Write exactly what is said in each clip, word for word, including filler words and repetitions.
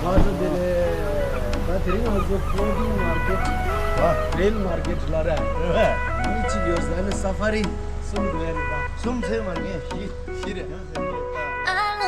ཨ་ཚོ་དེ་ནས་ད་དེ་རིང་ང་ཚོ་ཕོ་ལོ་ཊིང་མར་ཀེཊ། ཨ། རེལ་མར་ཀེཊ་ལ་ར། རེད་པས། མི་གཅིག་ཡོད་ཟེར་ནས་ས་ཕ་རི་གསུམ་འདུག་ཡ་རེད་ད། གསུམ་ཚད་མར་ཀེཊ་བཞི་བཞི་རེད། ཨོ།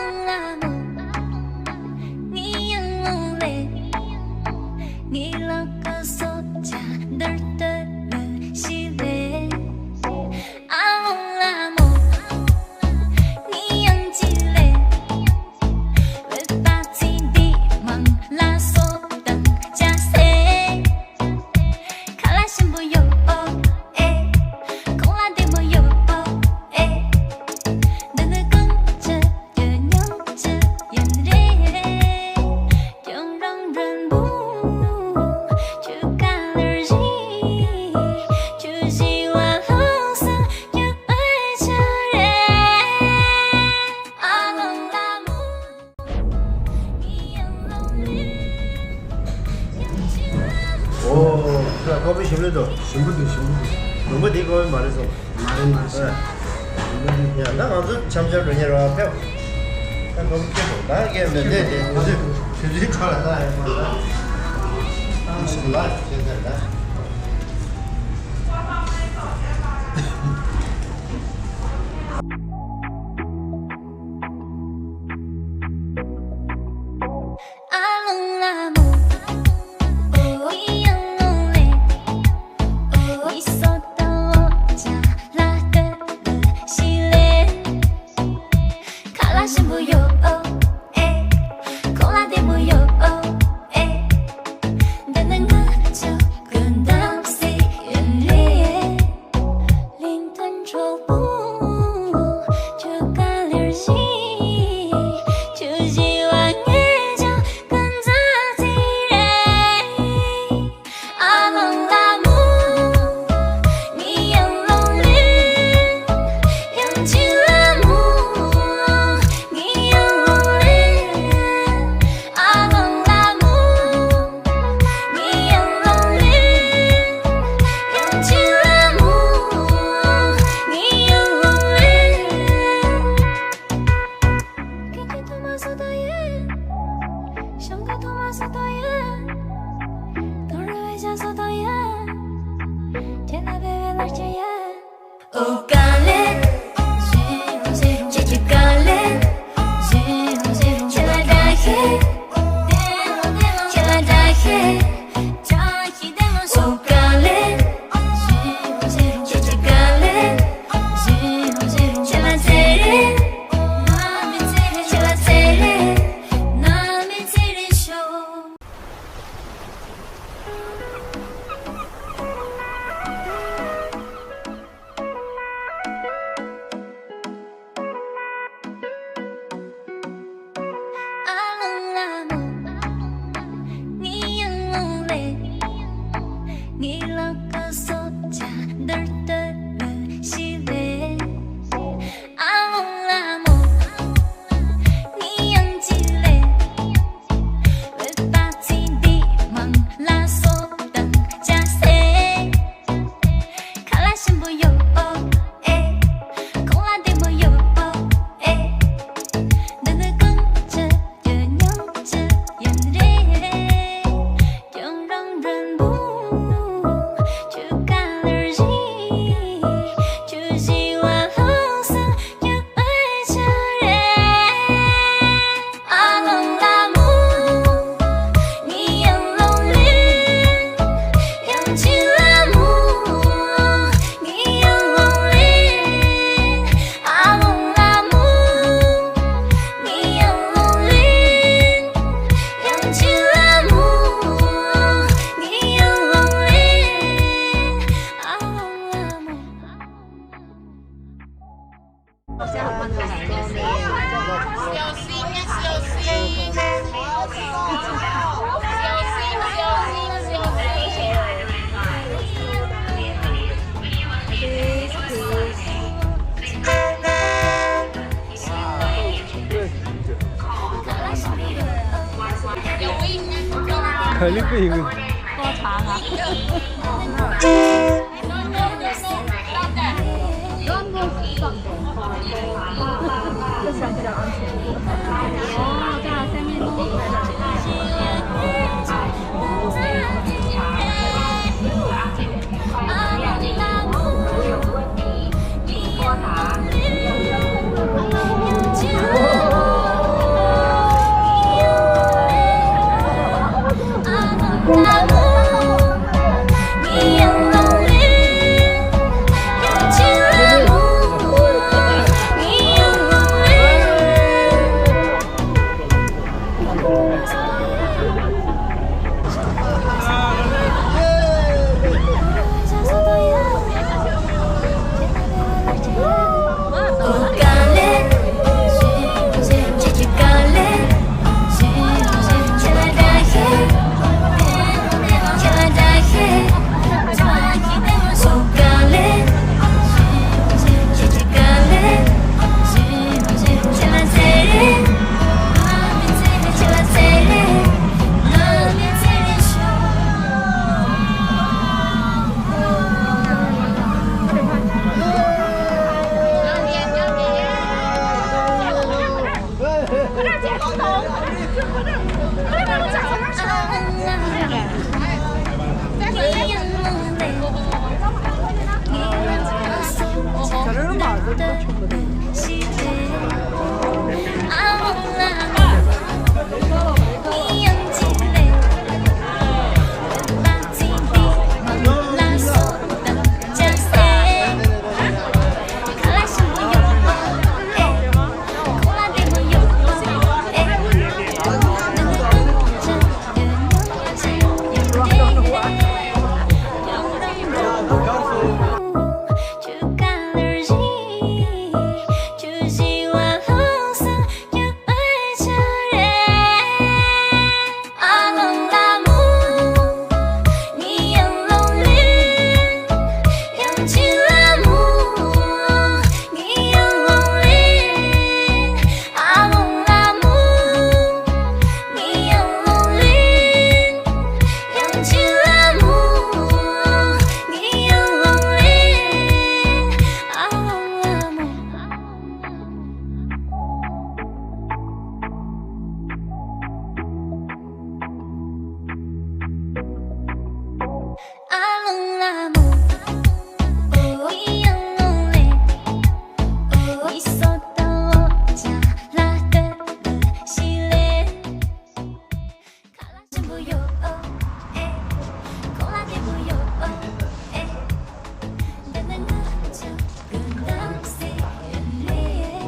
ཁོ་པའི་ཞིམ་ལོས་དོ། ཞིམ་པོ་འདུག་ཞིམ་པོ་འདུག་ལུང་པ་འདི་ཁོ་པའི་མ་རེད་སོང་། མ་རེད་མ་རེད། ཡ། ད་ང་ཚོ་འཆམ་འཆམ་འགྲོ་ཉེ་རོགས་ཕེབས། ད་ཁོ་པའི་ཁྱེད་དོ་ད་ངས་མེད་དེ་དེ་དུས་ཚོད་དུས་ཚོད་འཕྲོ་ལ་ད་ཡ་མ་ད། ཨ་ཞིམ་ལ་ཁྱེད་ད་ད།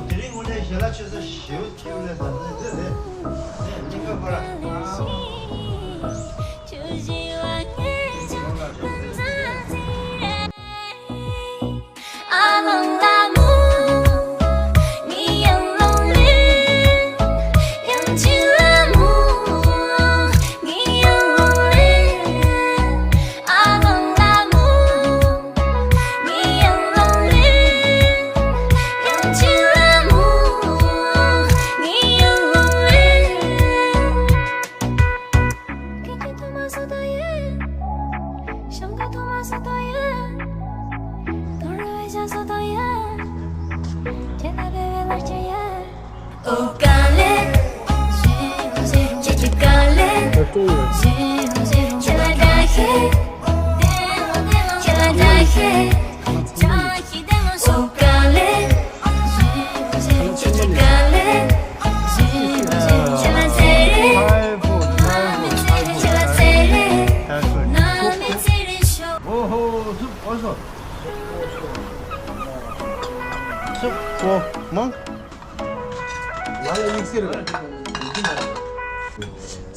དེ་རིང་དངོས་གནས་ཞལ་ལག་མཆོད་ས་ཞེ་པོ་ཅིག་རེད་ཟེར་ནས་འདི་རེད། གླིང་ཁ་པར།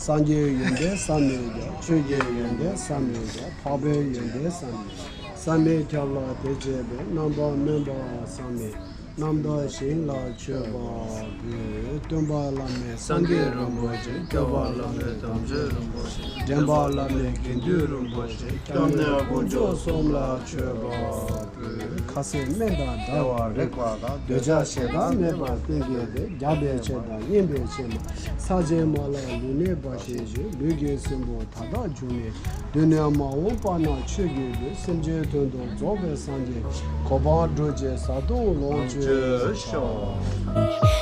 སངས་རྒྱས་ཡོན་ཏན་བསམ་མེད་རྒྱལ། ཆོས་ཀྱི་ཡོན་ཏན་བསམ་མེད་རྒྱལ། འཕགས་པའི་ཡོན་ཏན་བསམ་མེད། བསམ་མེད་ཁྱབ་ལ་དད་བྱས་པའི། རྣམ་པར་སྨིན་པ་བསམ་མེད། རྣམ་དག་ཞིང་ལ་མཆོད་པ་འབུལ། སྟོན་པ་བླ་མེད་སངས་རྒྱས་རིན་པོ་ཆེ། སྐྱོབ་པ་བླ་མེད་དམ་ཆོས་རིན་པོ་ཆེ། འདྲེན་པ་བླ་མེད་དགེ་འདུན་རིན་པོ་ཆེ། སྐྱབས་གནས་དཀོན་མཆོག་གསུམ་ལ་མཆོད་པ། ཁ་ཟས་སྨན་དང་བདེ་བ་རེག་པ་དང་། འདོད་ཆགས་ཞེ་སྡང་མེད་པར་བསྟེན་གྱུར་ཏེ། རྒྱལ་བའི་ཆེད་དང་མཉན་པའི་ཆེད་མ། ས་ཆེན་མ་ལ་ལུས་གནས་པ་ཞེས་བྱ། ལུས་ཀྱི་སྲིན་པོ་ད་ལྟ་བྱུང་ནས། གདོད་ནས་མ་འོངས་པ་ན་ཆོས་ཀྱི་བདུད། སེམས་ཅན་དོན་དུ་རྫོགས་པའི་སངས་རྒྱས། གོ་འཕང་བསྒྲུབ་ཕྱིར་གཟའ་བདུད་ལོངས་སྤྱོད་ཤོག།